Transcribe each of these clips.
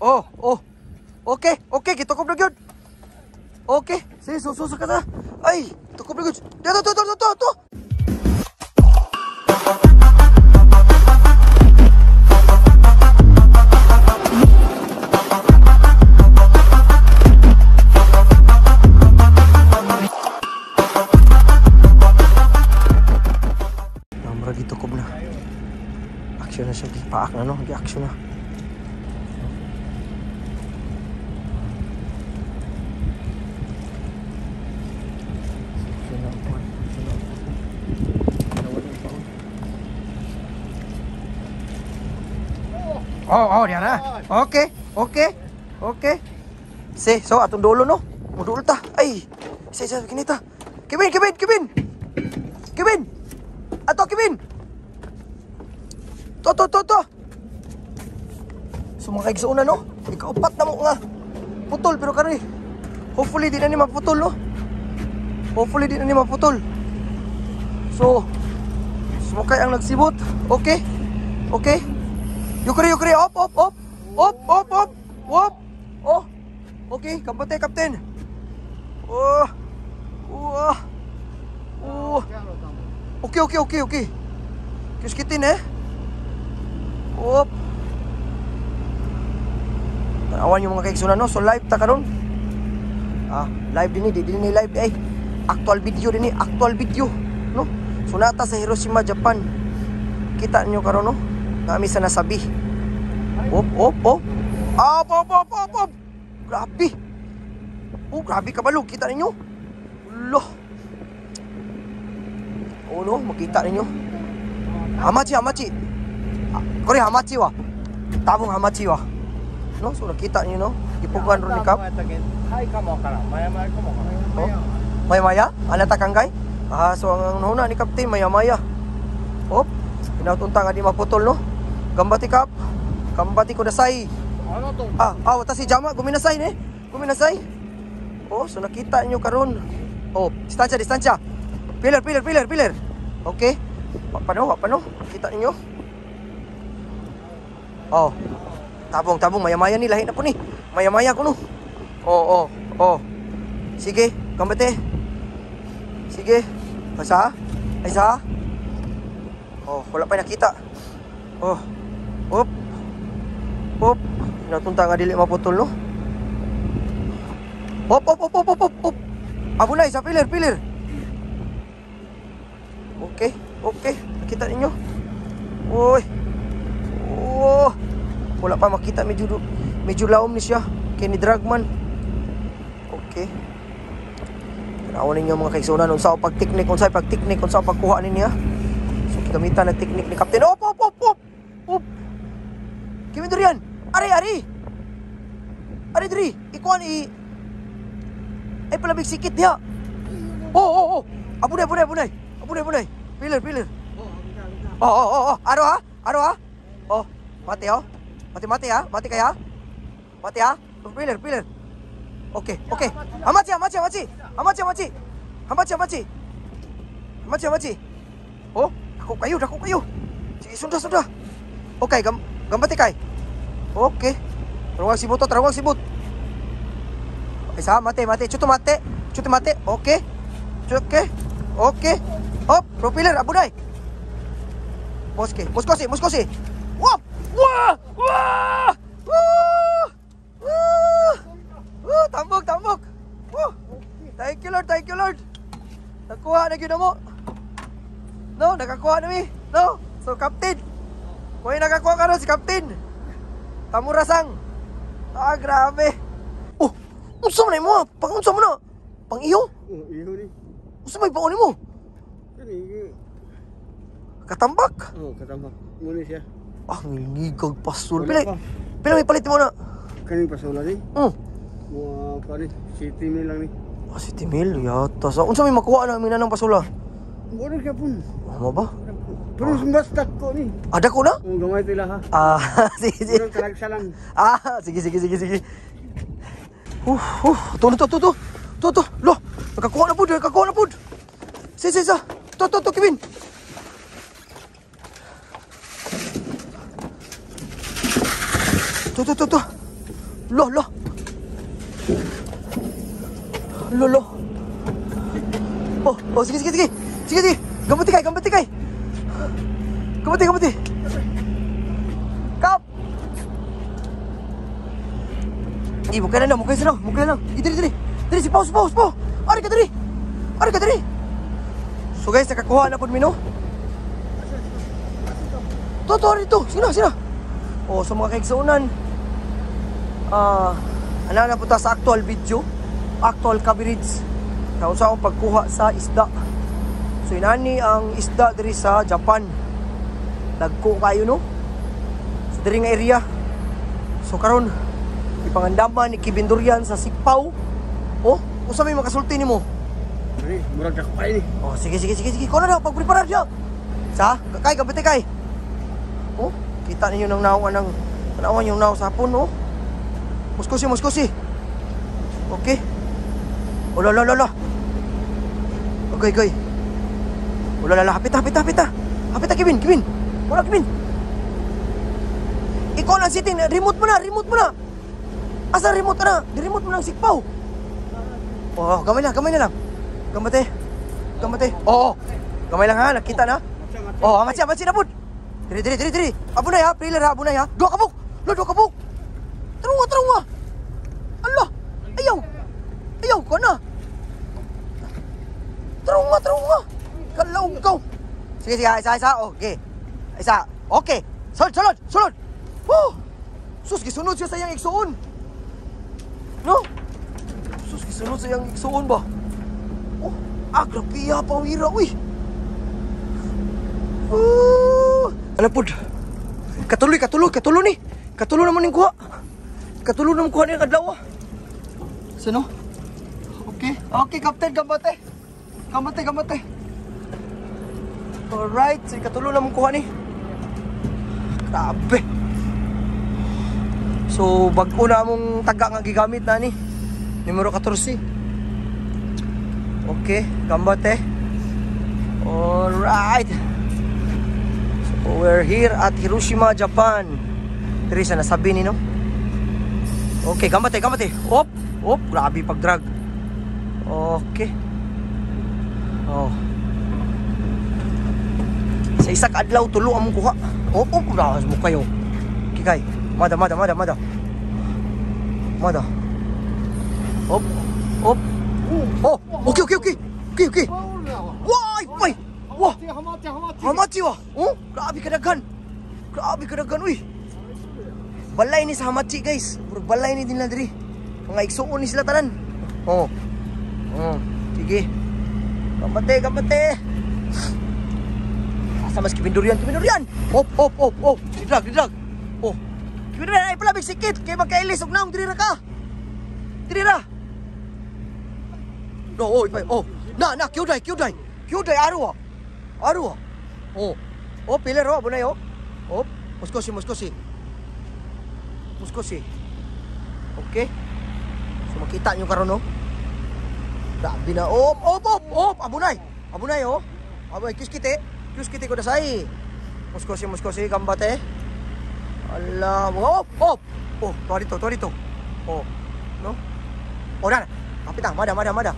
Oh, oh. Okay, okay, gitukob na gyud. Okay, sige, suso ka ta. Ay, tukob na gyud. Dito, to, to, to, to, to. Namra gitukob na. Action na siya, gipaak na no, gi-action na. Oh, oh, diyan na. Okay, okay, okay. Si, so atong dulo no. Muduol ta. Ay, isa isa kinita. Kevin, Kevin, Kevin. Kevin. Ato Kevin. To to to to. So mga kaigsuonan no. Ikaupat na mo nga. Putol pero karon. Hopefully di na ni maputol no. Hopefully di na ni maputol. So, sumukay ang nagsibot. Okay. Okay. Yukri, yukri, op, op, op. Op, op, op. Op. Oh. Okay, kampate, kapten. Oh. Oh. Oh. Okay, okay, okay, okay. Kiskitin eh. Op. Tanawan yung mga kaigsunan no. So live ta karon. Ah, live din ni, di din ni live ay. Actual video din ni, actual video, no? So nata sa Hiroshima, Japan. Kita niyo karon no. Nami sa nasabi. Op, op, op. Op, op, op, op, op. Grabe. Oh, grabe kabalog. Kita ninyo. Ulo. Oh no, makita ninyo. Hamachi, hamachi. Kore hamachi wa. Tabong hamachi wa. No, so nakita niyo no. Gipugan ron ni Kap. Oh. Maya-maya? Anata kangkay? Ah, so ang huna ni Kapten maya-maya. Op. Pinatunta nga di maputol no. Gambati Kap. Gambati kudasai. Ah, ah, wata si Jama guminasay ne. Guminasay. Oh, so nakita niyo karon. Oh, distansya, distansya. Pillar, pillar, pillar, pillar. Okay. Pano, pano. Kita niyo. Oh. Tabong, tabong maya-maya ni lahi na po ni. Maya-maya kuno. Oh, oh, oh. Sige, gambate. Sige. Asa? Isa? Oh, wala pa nakita. Oh. Op. Op. Natunta nga dili maputol no. Op, op, op, op, op, op, op. Abunay sa pillar, pillar. Okay, okay. Nakita ninyo. Oy. Oh. Wala pa makita, medyo medyo laom ni siya. Kay ni dragman. Okay. Tanawan ninyo mga kaigsunan unsa pag-teknik, unsa pag-teknik, unsa pagkuha niya. So gamitan ang teknik ni Captain. Op, op, op, op. Op. Kimi durian. Ari, ari. Ari diri. Ikuan i. Ay palabig sikit diha. Oh, oh, oh. Abunay, abunay, abunay. Abunay, abunay. Pillar, pillar. Oh, oh, oh, oh. Aro ha? Aro ha? Oh, mati oh. Mati, mati ha? Mati kaya? Mati ha? Pillar, pillar. Okay, okay. Hamachi, hamachi, hamachi. Hamachi, hamachi. Hamachi, hamachi. Hamachi, hamachi. Oh, dako kayo, dako kayo. Sige, sunda, sunda. Okay, gambati kay. Okay. Tarawang sibot, tarawang sibot. Isa, mate, mate. Chuto mate. Chuto mate. Okay. Okay. Okay. Hop, propeller, abunay. Moske, moskosi, moskosi. Wop! Wah! Wah! Wah! Wah! Wah! Tambok, tambok. Wah! Thank you Lord, thank you Lord. Nakuha na gyud mo. No, nakakuha na mi. No. So Captain. Kung nakakuha karon si Captain. Tamurasang. Ah, grabe. Oh, unsa man mo? Pang unsa mo na? Pang iyo? Oh, iyo ni. Unsa may baon nimo? Kani. Katambak. Oh, katambak. Muna siya. Ah, ngilngigag pasul. Pila, pila may palit mo na? Kaning pasula ni? Hmm. Mga kani, 7 mil lang ni. Ah, 7 mil? Yata. Sa, unsa may makuha na mina ng pasula? Wala ka pun. Ano ba? Pero basta ko ni. Ah, dako na? Oh, gamay tila ha. Ah, sige, sige. Pero talagsa lang. Ah, sige, sige, sige, sige. To, to, to, to. To, to. Lo, nakakuha na pud, nakakuha na pud. Sige, sige, sige. To, to, to, Kevin. To, to, to, to. Lo, lo. Lo, lo. Oh, oh, sige, sige, sige. Sige, sige. Gamuti kay, gamuti kay. Gamuti, gamuti. Kap. Eh, mukha na lang, mukha na lang, mukha na lang. Eh, diri, diri. Diri, si Pau, si Pau, si Pau. Ari ka, diri. Ari ka, diri. So guys, nakakuha na po mi, no? To, to, rito. Sino, sino? Oh, so mga kaigsuonan. Ah, ana na po ta sa actual video, actual coverage. Na unsa akong pagkuha sa isda. So inani ang isda diri sa Japan. Dagko kayo, no? Sa diri nga area. So karon ipangandaman ni Kevin Durian sa Sikpaw. Oh, unsa may makasulti nimo? Ani, murag kakpay ni. Oh, sige, sige, sige, sige. Kuno na pagpreparar siya. Sa, kay gabete kay. Oh, kita ninyo nang nawa ng tanawan yung naw sa hapon, oh. Muskusi, muskusi. Okay. Oh, la, la, la, la. Okay, okay. Oh, la, la, la. Hapit, hapit, hapit, hapit, Kevin, Kevin. Wala, Kevin. Ikaw lang sitting. Remote mo na, remote mo na. Asa remote na? Di-remote mo lang sikpaw. Oh, gamay lang, gamay na lang. Gamate. Gamate. Oo. Gamay lang ha, nakita na. Oh, amatsi, amatsi na pud. Diri, diri, diri, diri. Abunay ha, trailer ha, abunay ha. Duha ka buk. Lo, duha ka buk. Tarunga, tarunga. Allah. Ayaw. Ayaw ka na. Tarunga, tarunga. Kalaw ka. Sige, sige, isa, isa. Okay. Isa. Okay. Sulod, sulod, sulod. Oh. Sus, gisunod siya sa iyang igsuon. No? Sus, gisunod sa iyang igsuon ba? Oh, ah, grabe ha, pawira, uy. Oh. Ano pod? Katuloy, katuloy, katulo ni. Katulo naman ning kuha. Katulo naman kuha ni ang adlaw. Sino? Okay. Okay, Captain, gambate. Gambate, gambate. Alright, so katulo naman kuha ni. Grabe. So, bag-o na among taga nga gigamit na ni. Numero 14. Okay, gambate. Alright. So, we're here at Hiroshima, Japan. Diri sa nasabi ni, no? Okay, gambate, gambate. Op, op, grabe pag-drag. Okay. Oh. Sa isa ka adlaw tulo among kuha. Op, op, grabe mo kayo. Kikay. Mada, mada, mada, mada. Mada. Op, op. Oh, okay, okay, okay. Okay, okay. Wah, wah. Wah. Hamachi wa. Oh, grabe kadaghan. Grabe kadaghan, uy. Balay ni sa hamachi, guys. Puro balay ni din lang diri. Mga igsuon ni sila tanan. Oh. Oh, sige. Kamate, kamate. Asa mas Kevin Durian, Kevin Durian. Op, op, op, op. Didrag, didrag. Oh. Kevin Durian ay palabig sikit kay magkailis og naong diri ra ka. Diri ra. No, oh, ipay. Oh. Na, na, kyudai, kyudai. Kyudai aruwa. Aruwa. Oh. Oh, piler oh, bunay oh. Oh, muskosi, muskosi. Muskosi. Okay. So makita nyo karon, no. Grabe na. Op, op, op, op. Abunay. Abunay oh. Abunay, kiss kite. Kiss kite ko dasay. Muskosi, muskosi, gambate. Allah, op, op. Oh, to dito, to dito. Oh. No? Oh, na. Kapit ah, mada, mada, mada.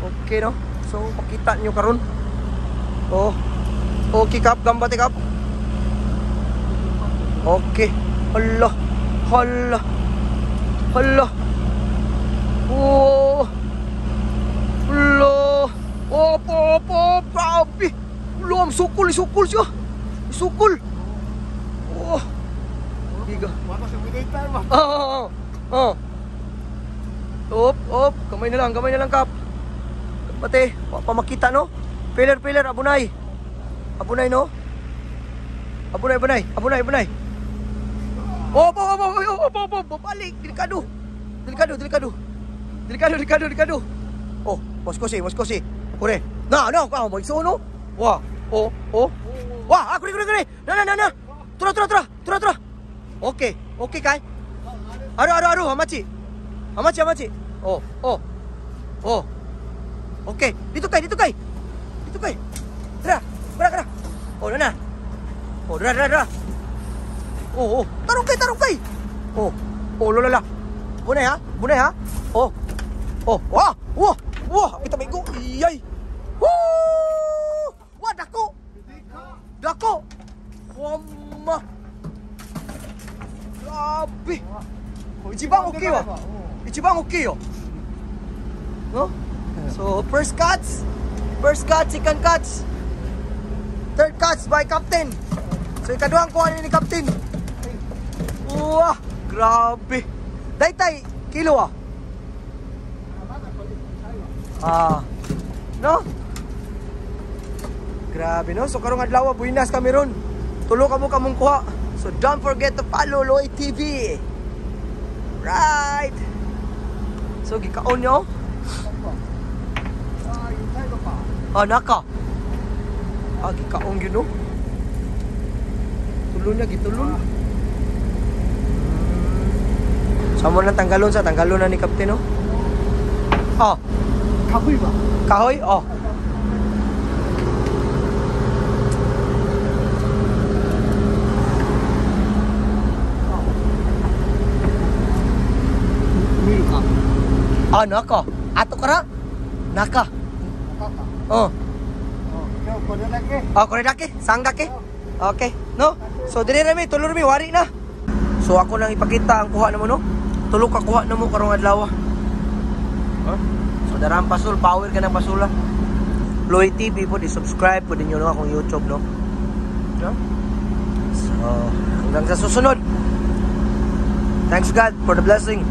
Okay, no? So, makita nyo karon. Oh. Okay, kap, gambate kap. Okay. Hala. Hala. Hala. Oh. Hala. Op, op, op. Grabe. Hala, ang sukol, sukol siya. Sukol. Oh. Higa. Oh, oh, oh. Op, op. Kamay na lang, kap. Pati, pa makita, no? Piler, piler, abunay. Abunay, no? Abunay, abunay, abunay, abunay. Op, op, op, op, op, op, op, balik. Delikado. Delikado, delikado. Delikado, delikado, delikado. Oh, moskosi, moskosi. Kure. Na, na, ka mo igsuon, no? Wah, oh, oh. Wah, ah, kure, kure, kure. Na, na, na, na. Tura, tura, tura, tura, tura. Okay, okay kay. Aru, aru, aru, hamachi. Hamachi, hamachi. Oh, oh. Oh. Okay, dito kay, dito kay. Dito kay. Tara, tara, tara. Oh, na na. Oh, dra, dra, dra. Oh, oh. Tarong kay, tarong kay. Oh. Oh, lola la. Bunay ha? Bunay ha? Oh. Oh, wah! Wah! Wah! Kita may. Iyay! Woo! Wah, dako! Dako! Wama! Grabe! 一番大きいわ。一番大きいよ。No? So, first catch. First catch, second catch. Third catch by Captain. So, ikaduhang kuha ni Captain. Wah! Grabe! Daytay, kilo ah. Ah. No? Grabe, no? So karong adlaw, buinas kami ron. Tulo ka mo kamong kuha. So don't forget to follow Loy TV. Right. So gikaon nyo? Ah, naka. Ah, gikaon yun, no? Tulon niya, gitulon. Sa mo nang tanggalon sa tanggalon na ni Captain, no? Oh. Kahoy ba? Kahoy? Oh. Ah, naka. Ato kara? Naka. Oh. Oh, kore dake. Sang dake. Okay, no? So dire ra mi, tulo mi, wari na. So ako nang ipakita ang kuha namo, no. Tulo ka kuha namo karong adlaw. Huh? So darang pasul, power ka ng pasula. Loy TV po, di-subscribe po ninyo, no, akong YouTube, no. No? So, hanggang sa susunod. Thanks God for the blessing.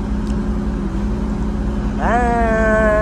Bye.